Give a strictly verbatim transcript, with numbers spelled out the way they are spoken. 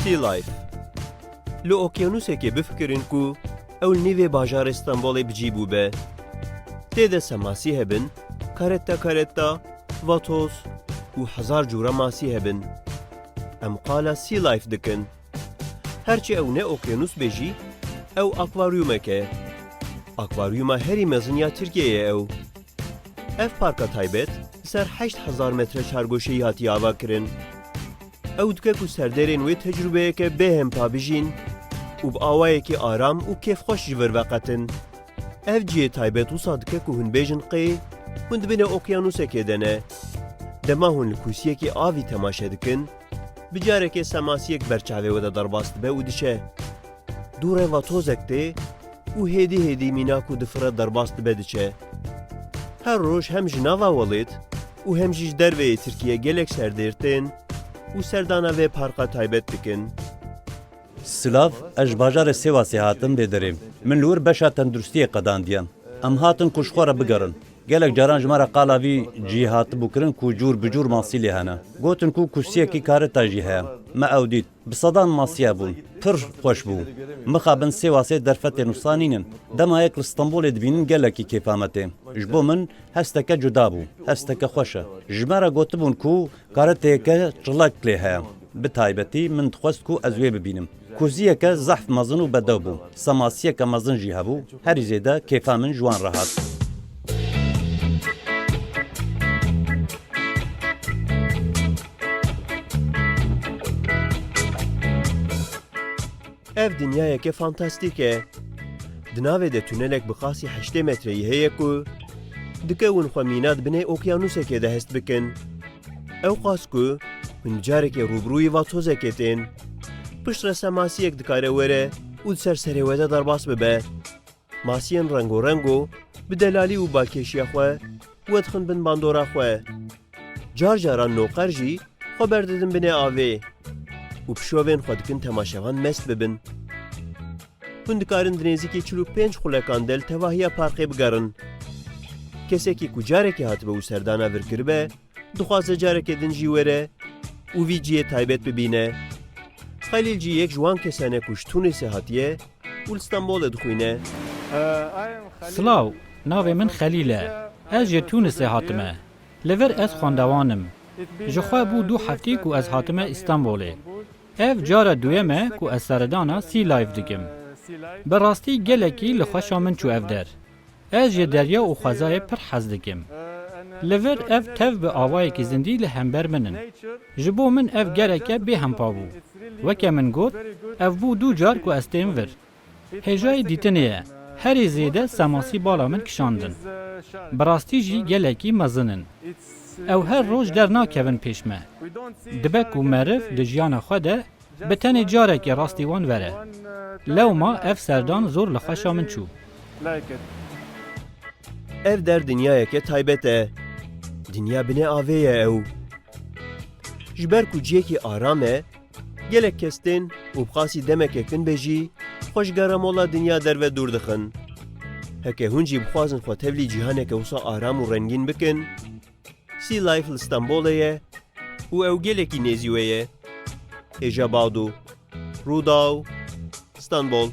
Sea Life. Li okyanûsekê bifikirin ku ew li nîvê bajarê Stenbolê bi cî bûbe. Tê de semasî hebin, kareta kareta, vatoz û hezar cûra masî hebin. Em qala Sea Life dikin. Herçi ew ne okyanûs be jî, ew akvaryumek e. Akvaryuma herî mezin ya Tirkiyeyê ye ew. Ev parka taybet li ser heşt hezar metre çargoşeyî hatiye avakirin. Ew dike ku serdêrên wê tecrûbeyeke bêhempa bijîn û bi awayekî aram û kêfxweş ji vir veqetin. Ev cihê taybet wisa dike ku hûn bêjin qê hûn di binê okyanûsekê de ne. Dema hûn li kûsiyekî avî temaşe dikin, bi carekê semasiyek ber çavê we de derbas dibe û diçe. Dû re vatozek tê û hêdî hêdî mîna ku difire derbas dibe diçe. Her roj hem ji nava welêt û hem jî ji derveyê Tirkiye gelek serdêr tên û serdana vê parka taybet dikin. Silav, ez ji bajarê Sêwasê hatim bê derê. Min li wir beşa tenduristiyê qedandiye. Em hatin ku ji xwe re bigerin. Gelek caran ji me re qala vî cihê hatibû kirin ku cûr bi cûr masî lê hene. Gotin ku kûsiyekî kareta jî heye. Me ew dît. Bi sedan masiya bûn. Pir xweş bû. Mixabin Sêwasê derfetên wisa nînin. Dema yek li Stenbolê dibînin gelekî kêfa me tê. Ji bo min hesteke cuda bû. Hesteke xweş e. Ji me re gotibûn ku kareteyeke çilek lê heye. Bi taybetî min dixwest ku ez wê bibînim. Kûziyeke zehf mezin û bedew bû. Semasiyeke mezin jî hebû. Herî zêde kêfa min ji wan re hat. Ev dinyayeke fantastîk e. Di navê de tunelek bi qasî heştê metreyî heye ku dike hûn xwe mîna di binê okyanûsekê de hest bikin. Ew qas ku hûn carekê rûbirûyî vatozekê tên. Piştre semasiyek dikare were û di ser serê we de derbas bibe. Masiyên rengorengo bi delalî û balkêşiya xwe wedixin bin bandora xwe. Car caran noqer jî xwe berdidin binê avê û bi şovên xwe dikin temaşevan mest bibin. Hûn dikarin di nêzîkî çil û pênc xulekan de li tevahiya parkê bigerin. Kesekî ku carekê hatibe û serdana vir kiribe, dixwaze carekê din jî were û vî cihê taybet bibîne. Xelîl jî yek ji wan kesan e ku ji Tunîsê hatiye û li Stenbolê dixwîne. Silav, navê min Xelîl e. Ez ji Tunîsê hatime. Li vir ez xwendewan im. Ji xwe bû du heftî ku ez hatime Îstanbolê. Ev cara duyem e ku ez seredana Sea Life dikim. Bi rastî gelekî li xweşa min çû ev der. Ez ji derya û xwezayê pir hez dikim. Li vir ev tev bi awayekî zindî li hember min in. Ji bo min ev gereke bêhempa bû. Weke min got, ev bû du car ku ez têm vir. Hêjayî dîtinê ye. Herî zêde semasî bala min kişandin. Bi rastî jî gelekî mezin in. Ew her roj dernakevin pêş me. Dibe ku meriv di jiyana xwe de bi tenê carekê rastî wan vere. Lewma ev serdan zor li xweşa min çû. Ev der dinyayeke taybet e. Dinya binê avê ye ew. Ji ber ku cihekî aram e, gelek kes tên û bi qasî demeke kin be jî xwe ji geramola dinya derve dûr dixin. Heke hûn jî bixwazin xwe tevlî cîhaneke wisa aram û rengîn bikin, Sea Life li Stenbolê ye û ew gelekî nêzî we ye. Hêja Bado, Rûdaw, Stenbol.